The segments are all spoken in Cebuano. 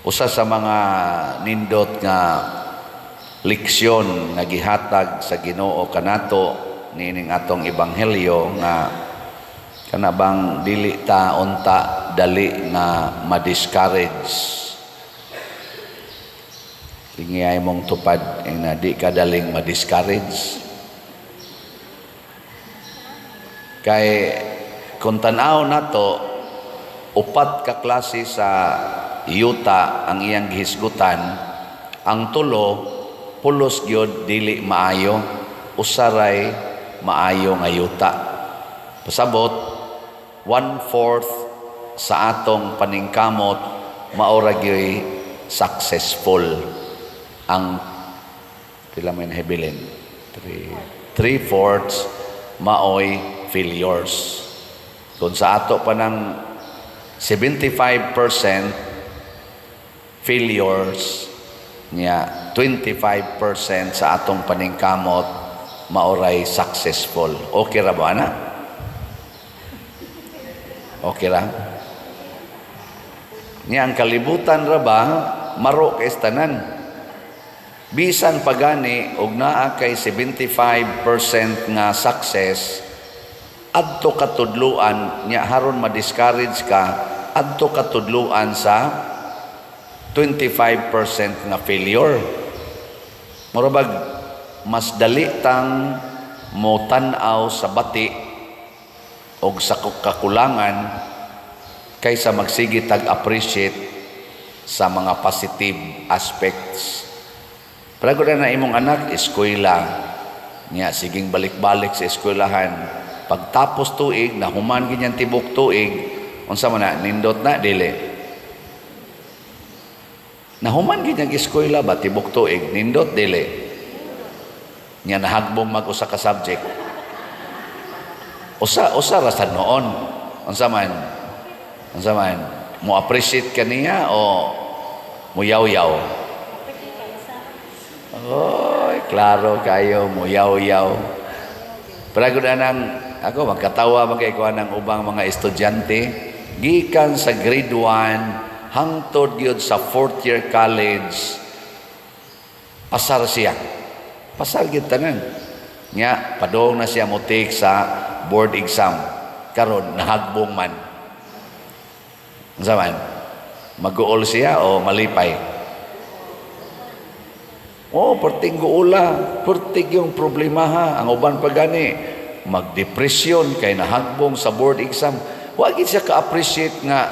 Usa sa mga nindot nga leksyon nga gihatag sa Ginoo kanato niining atong ebanghelyo nga kana bang dili ta unta dali nga ma-discourage. Tingiyay mong tupad na di ka daling ma-discourage. Kay kung tan-aw nato, upat ka klase sa yuta ang iyang gihisgutan. Ang tulo pulos gyud dili maayo, usaray maayo nga yuta. Pasabot, one-fourth sa atong paningkamot maora gyoy successful. Ang pila may nahibilin? Three-fourths maoy failures. Kung sa ato pa ng 75% failures niya, 25% sa atong paningkamot maoray successful. Okay ra ba na? Okay ra? Niya ang kalibutan ra ba maro kay tanan. Bisan pagani og naa kay 75% nga success, adto katudluan niya haron ma-discourage ka, adto katudluan sa 25% nga failure. Mura bag mas dali tang mo tan-aw sa bati og sa kakulangan kaysa magsige tag appreciate sa mga positive aspects. Pero na imong anak eskwela niya, siging balik-balik sa eskwelahan. Pagtapos tuig, nahuman ganyan tibok tuig, unsa man na, nindot na, dili? Nahuman gid eskwela ba tibok tuig, nindot, dili? Nya nahagbong mag usa ka subject. Usa usa ra sa noon. Unsa man? Unsa man? Mo appreciate kaniya o muyaw-yaw? Oy, klaro kayo muyaw-yaw. Pero gud anang ako magkatawa man kay ko anang ubang mga estudyante gikan sa grade 1 hangtod gyud sa fourth year college, pasar siya. Pasar gyud tanan. Nya padung na siya mo take sa board exam. Karon nahagbong man. Unsa man? Maguol siya o malipay? Oh, perting guula, perting yung problema ha. Ang uban pa gani, magdepresyon kay nahagbong sa board exam. Wa gid siya ka-appreciate nga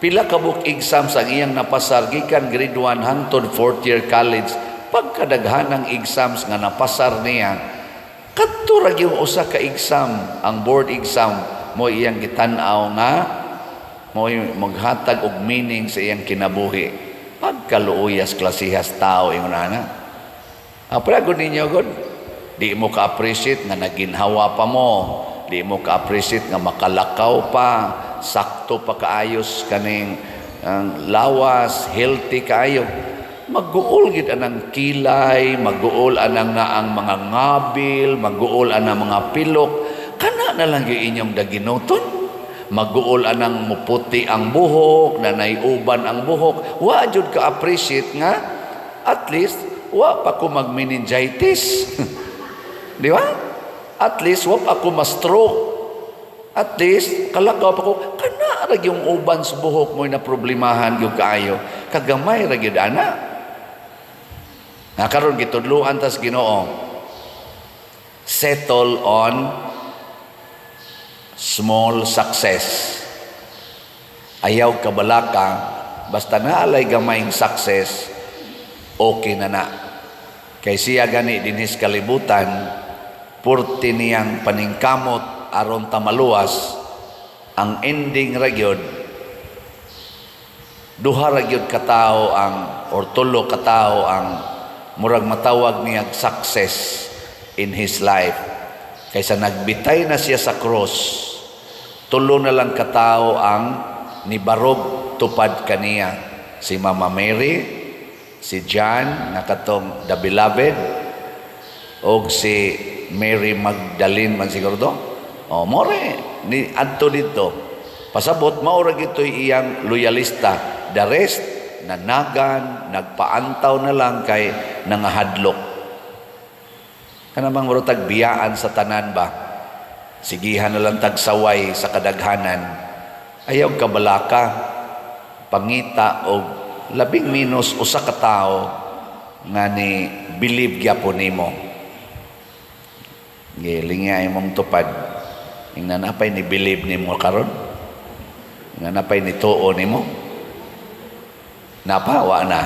pila ka book exams ang iyang napasar gikan grade 1 hangtod fourth year college. Pagkadaghan ng exams nga napasar niya, kadto ra gyud usa ka exam, ang board exam, mo iyang gitan-aw nga mo maghatag og meaning sa iyang kinabuhi. Pagkaluuyas klasihas tao ingon ana. Ah, pero gud ninyo gud, di mo ka-appreciate nga naginhawa pa mo, di mo ka-appreciate nga makalakaw pa, sakto pa kaayos kaning ang lawas, healthy kaayo. Maguol gid anang kilay, maguol anang naang mga ngabil, maguol anang mga pilok. Kana na lang yung inyong daginuton. Maguol anang muputi ang buhok, nanay uban ang buhok. Wa jud ka appreciate nga at least wa pa ko mag meningitis. Di ba? At least wa pa ako ma-stroke. At least kalakaw pa ko. Kana ra yung uban sa buhok mo na problemahan gyud kaayo. Kagamay ra gyud ana. Nga karon gitudluan tas Ginoo. Settle on small success. Ayaw kabalaka, basta naalay gamayng success, okay na na. Kay siya gani dinhis kalibutan, purti niyang paningkamot aron ta maluwas, ang ending ra gyud, duha ra gyud katao ang or tulo katao ang murag matawag niya success in his life. Kaysa nagbitay na siya sa cross, tulo na lang katao ang nibarog tupad kaniya. Si Mama Mary, si John nga katong the beloved, og si Mary Magdalene man siguro do. O more ni adto dito. Pasabot mao ra gito'y iyang loyalista. The rest Nanagan, nagpaantaw na lang kay nangahadlok. Kanang murag biyaan sa tanan ba? Sigihan na lang tagsaway sa kadaghanan. Ayaw kabalaka, pangita og labing minus usa ka tawo nga ni believe gyapon nimo. Gilingi imong tupad. Ingna napay ni believe nimo karon? Nga napay ni tuo nimo? Napa wa na?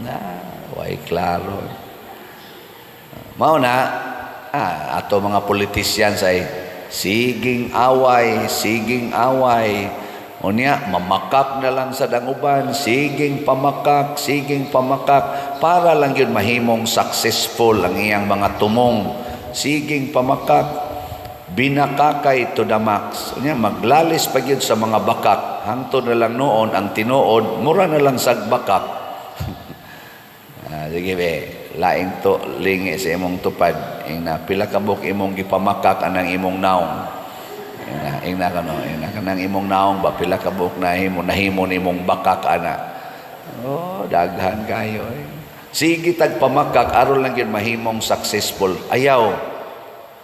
Na, way klaro. Mao na ato mga politicians ay siging away, siging away. Unya, mamakak na lang sa danguban, siging pamakak, siging pamakak, para lang yun mahimong successful ang iyang mga tumong. Siging pamakak, binakakay to the max. Unya, maglalis pa gyud sa mga bakak. Hangtod na lang noon, ang tinuod, mura na lang sag bakak. Sige be, laing to, lingi sa imong tupad. Ingna, pila ka buok imong gipamakak anang imong naong. Ingna, ingna kano, ingna kanang imong naong ba, pila ka buok nahimo, nahimo nimong bakak ana. Oh, daghan kayo eh. Sige tag pamakak aron lang gyud mahimong successful. Ayaw.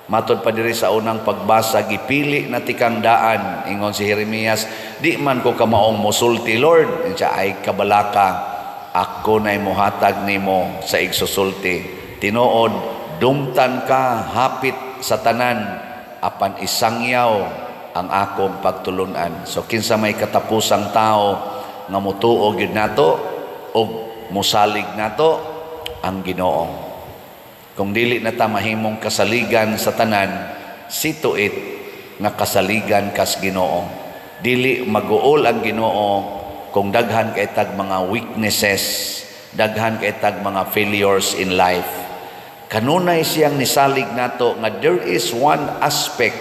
Matod pa diri sa unang pagbasa, gipili na tikang daan. Ingon si Jeremias, "Di man ko kamaong mosulti, Lord." Siya ay kabalaka, ako na'y muhatag nimo sa igsusulti. Tinuod, dumtan ka hapit sa tanan, apan isangyaw ang akong pagtulunan. So kinsa may katapusang tao nga mutuo gyud nato og musalig nato? Ang Ginoo. Kung dili na ta mahimong kasaligan sa tanan, see to it nga kasaligan kas Ginoo. Dili maguol ang Ginoo kung daghan kay tag mga weaknesses, daghan kay tag mga failures in life. Kanunay siyang nisalig nato nga there is one aspect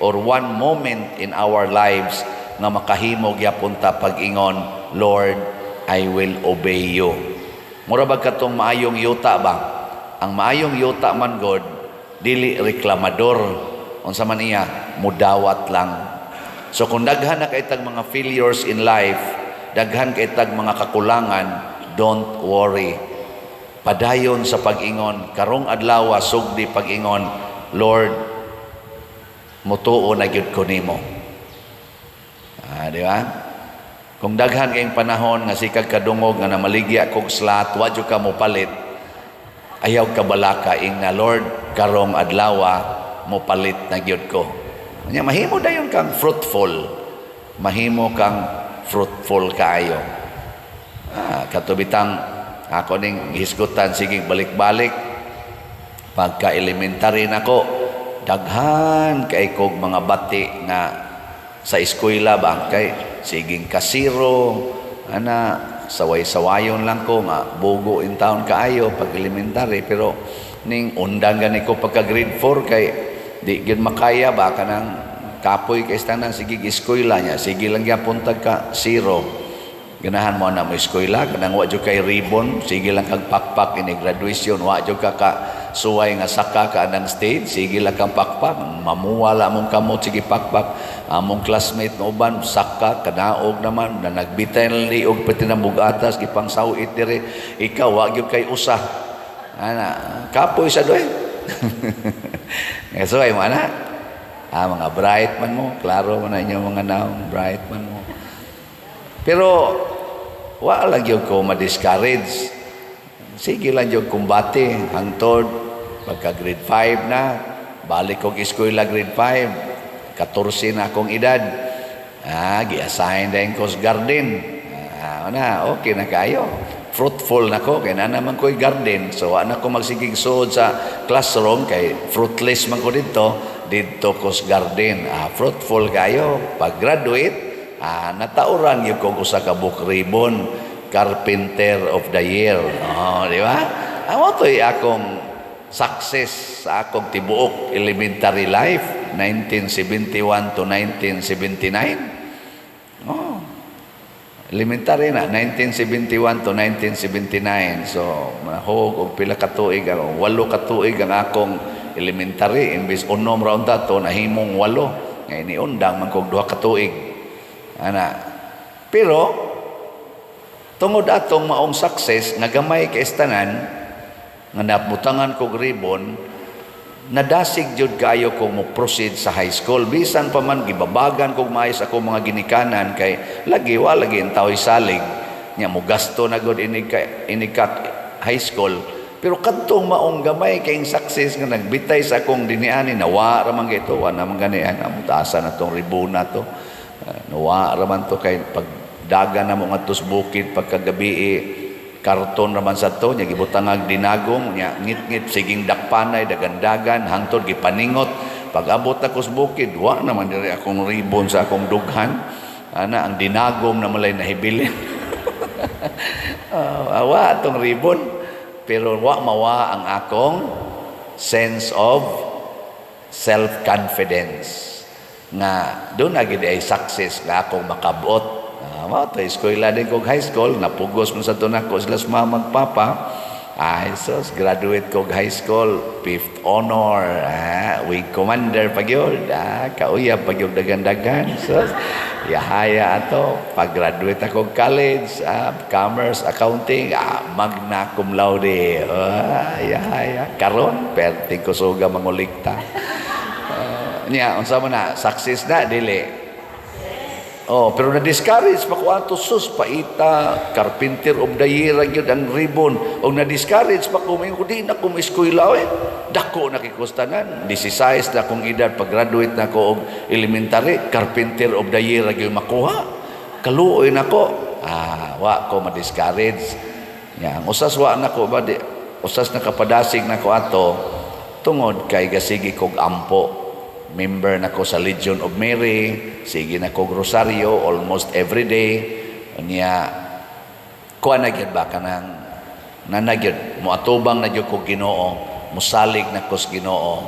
or one moment in our lives nga makahimo gyapon ta pag-ingon, "Lord, I will obey you." Mura ba katong maayong yuta ba? Ang maayong yuta man god, dili reklamador. Unsa man iya, mudawat lang. So kung daghan na kay tag mga failures in life, daghan kay tag mga kakulangan, don't worry. Padayon sa pag-ingon, karong adlaw sugdi pag-ingon, "Lord, mutuo na gyud ko nimo." Di ba? Kung daghan kayong panahon nga sikag kadungog nga namaligya kog slot, wa jud ka mopalit, ayaw kabalaka, ingna, "Lord, karong adlaw mopalit na gyud ko." Nya mahimo dayon kang fruitful. Mahimo kang fruitful kaayo. Katubitang ako ning hisgutan, sige balik-balik, pagka elementary nako, daghan kay kog mga bati nga sa eskwela ba, kay siging kasiro ana, saway-sawayon lang ko nga bugo in town kaayo pag elementary. Pero ning undang gani ko pagka grade 4 kay di gyud makaya ba, kanang kapoy kay tanan, sige eskwela niya, sige lang gyapon tag ka zero. Ganahan mo na mo eskwela, kanang wa jud kay ribbon, sige lang kag pakpak ini graduation, wa jud ka ka suway nga saka ka anang stage, sige lang kang pakpak, mamuwala among kamot sige pakpak. Among classmate nga uban saka kanaog naman na nagbitay na liog pati ng bugatas gipang sawit dire, ikaw wa gyud kay usa. Ana, kapoy sa doy. Nga suway mo ana. Mga bright man mo, klaro man na inyong mga naong, bright man mo. Pero wa lang gyud ko ma-discourage. Sige lang gyud kumbate hangtod pagka grade 5 na, balik kog eskwela grade 5, 14 na akong edad. Gi-assign din ko sa garden. Na, okay na kayo. Fruitful na ko kay na naman ko'y garden. So wa na ko magsigig suod sa classroom kay fruitless man ko didto, didto ko sa garden. Fruitful kayo. Pag graduate, natauran gyud ko usa ka book ribbon, Carpenter of the Year. Oh, di ba? Amo to'y akong success sa akong tibuok elementary life, 1971 to 1979. Oh. Elementary na, 1971 to 1979. So, mahog og pila ka tuig, ang 8 ka tuig ang akong elementary, imbis 6 ra unta to, nahimong 8. Ngay niundang man kog 2 ka tuig. Ana. Pero tungod atong maong success nga gamay kay tanan nga nabutangan kog ribbon, nadasig jud kaayo ko mo proceed sa high school, bisan pa man gibabagan kog maayos ako mga ginikanan, kay lagi wa lagi ang tao'y salig nya mo gasto na gud inig ka inig ka high school. Pero kadtong maong gamay kay success nga nagbitay sa akong diniani, nawa ra man gito, wa naman gani ang mutasan na tong ribona to. Nawa ra man to kay pagdagan na mo ngadto sa bukid pagkagabi, karton raman sa to nya gibutangag dinagom nya ngit-ngit, siging dakpanay, dagandagan hangtod gipaningot. Pag abot ako sa bukid, wa naman diri akong ribbon sa akong dughan ana, ang dinagom na malay nahibilin. Wa atong ribbon, pero wa mawa ang akong sense of self-confidence nga doon na gid ay success nga akong makabuot. Mao to eskwela din kog high school, napugos mo sa nako sila sa mama ug papa. Ay sus, graduate kog high school, fifth honor, wing commander pa gyud, kauyab pa gyud, dagan-dagan. Sus, yahaya ato, pag-graduate ako college, commerce, accounting, magna cum laude. Yahaya. Karon, perting kusuga mangulikta. Niya, unsa man na, success na, dili? Oh, pero na-discourage pa ko ato, sus, paita, carpenter of the year gyud ang ribbon. Og na-discourage pa ko, may ko di na ko eskwela eh. Dako na kikustanan. 16 na akong edad pag-graduate na ko og elementary, carpenter of the year gyud makuha. Kaluoy nako. Wa ko ma-discourage. Ya, ang usas wa na ko ba di, usas nakapadasig na ko ato tungod kay gasigi kog ampo, member na ko sa Legion of Mary, sige na kog rosaryo almost every day. Unya, kuha na gyud ba kanang nana gyud, moatubang na gyud ko Ginoo, mosalig na ko sa Ginoo,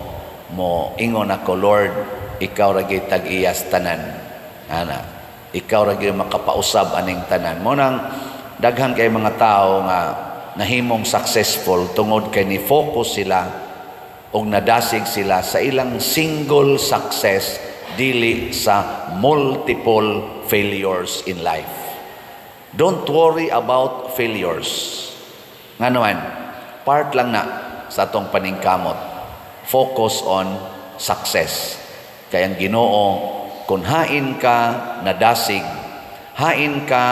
mo ingon ako, "Lord, ikaw ra gyud tag-iyas tanan." Ana, ikaw ra gyud makapausab aning tanan. Mo nang daghan kay mga tao nga nahimong successful tungod kay ni focus sila og nadasig sila sa ilang single success, dili sa multiple failures in life. Don't worry about failures. Nga naman, part lang na sa atong paningkamot. Focus on success. Kaya ang Ginoo, kung hain ka nadasig, hain ka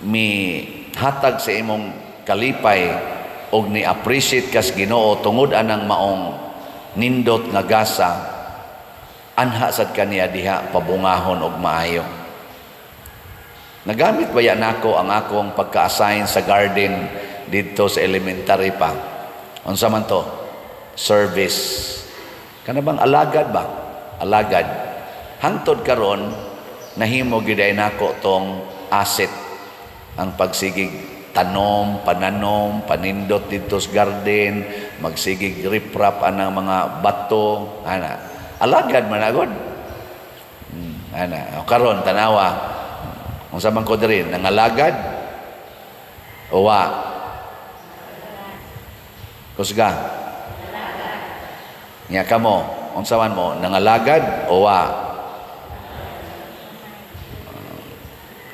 mi hatag sa imong kalipay og ni appreciate kas Ginoo tungod anang maong nindot nga gasa, anha sad kaniya diha pabungahon og maayo. Nagamit baya nako ang akong pagka-assign sa garden didto sa elementary pa? Unsa man to? Service. Kana bang alagad ba? Alagad. Hangtod karon nahimo gyud ay nako tong asset ang pagsigig tanom, pananom, panindot didto sa garden, magsigig riprap anang mga bato, ana. Alagad man agod. Ana. O karon tanawa. Unsa man ko diri, nangalagad o wa? Kusga. Nya kamo, unsa man mo, nangalagad o wa?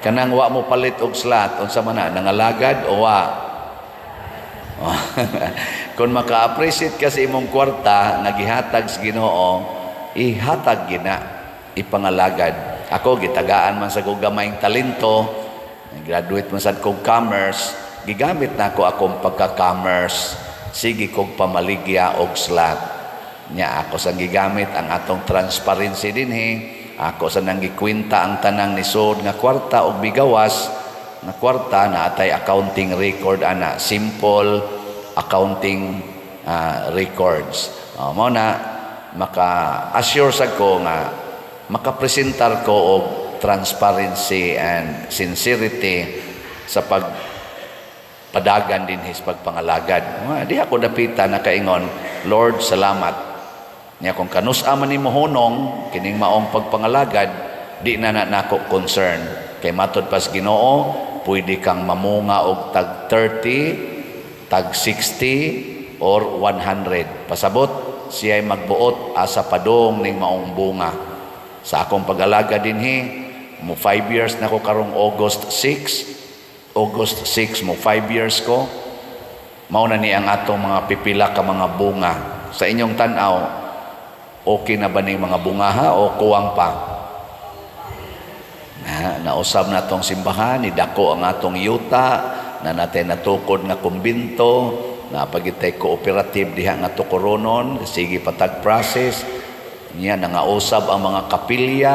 Kanang wa mo palit og slot, unsa man na, nangalagad o wa? Kung maka-appreciate ka sa imong kwarta nga gihatag sa Ginoo, ihatag gina, ipangalagad. Ako gitagaan man sa kog gamayng talento, graduate man sad kog commerce, gigamit na ako akong pagka-commerce, sige kog pamaligya og slot. Nya ako sang gigamit ang atong transparency dinhi, ako sa nang gikwenta ang tanang nisod nga kwarta og bigawas nga kwarta na atay accounting record ana, simple accounting records. Mao na maka-assure sa ko nga makapresentar ko og transparency and sincerity sa pag padagan din his pagpangalagad. Di ako dapita nakaingon, "Lord, salamat." Nya kung kanus-a man nimo hunong kining maong pagpangalagad, di na na nako concern. Kay matod pas Ginoo, pwede kang mamunga og tag 30, tag 60 or 100. Pasabot, siya'y magbuot asa padong ning maong bunga. Sa akong pag-alaga dinhi, Mo 5 years na ko karong August 6. August 6 mo 5 years ko. Mao na ni ang atong mga pipila ka mga bunga. Sa inyong tan-aw, okay na ba ni mga bunga ha o kuwang pa? Na, nausab na atong simbahan, ni dako ang atong yuta, na natin natukod nga kumbinto, na pagitay cooperative diha nga tukoronon, sige patag process, niya nangausab ang mga kapilya,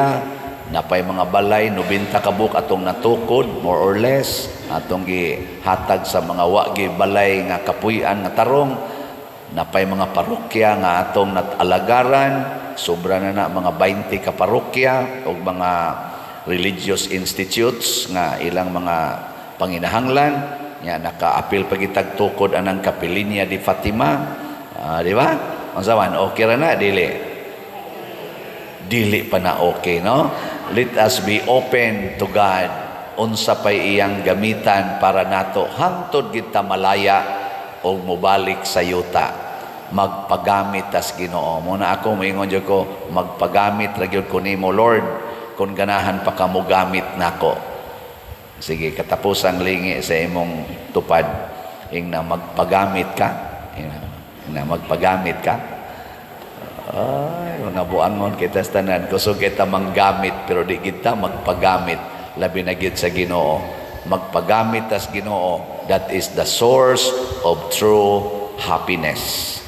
napay mga balay, 90 ka buok atong natukod, more or less, atong gihatag sa mga wagi balay nga kapuy-an nga tarong, napay mga parokya nga atong natalagaran, sobra na na mga 20 ka parokya o mga religious institutes nga ilang mga panginahanglan. Nya nakaapil pagitag tukod anang Kapilinya di Fatima. Ah, di ba? Unsa man, okay ra na, dili? Dili pa na okay, no? Let us be open to God, unsa pay iyang gamitan para nato hangtod kita malaya og mobalik sa yuta. Magpagamit tas Ginoo. Mo na ako moingon jud ko, magpagamit ra gyud ko nimo, Lord, kung ganahan pa ka mo gamit nako. Sige, katapusang lingi sa imong tupad, ing na magpagamit ka, ing na magpagamit ka. Ay, mga buangon kita sa tanan, kusog kita manggamit pero di kita magpagamit, labi na gyud sa Ginoo. Magpagamit tas Ginoo, that is the source of true happiness.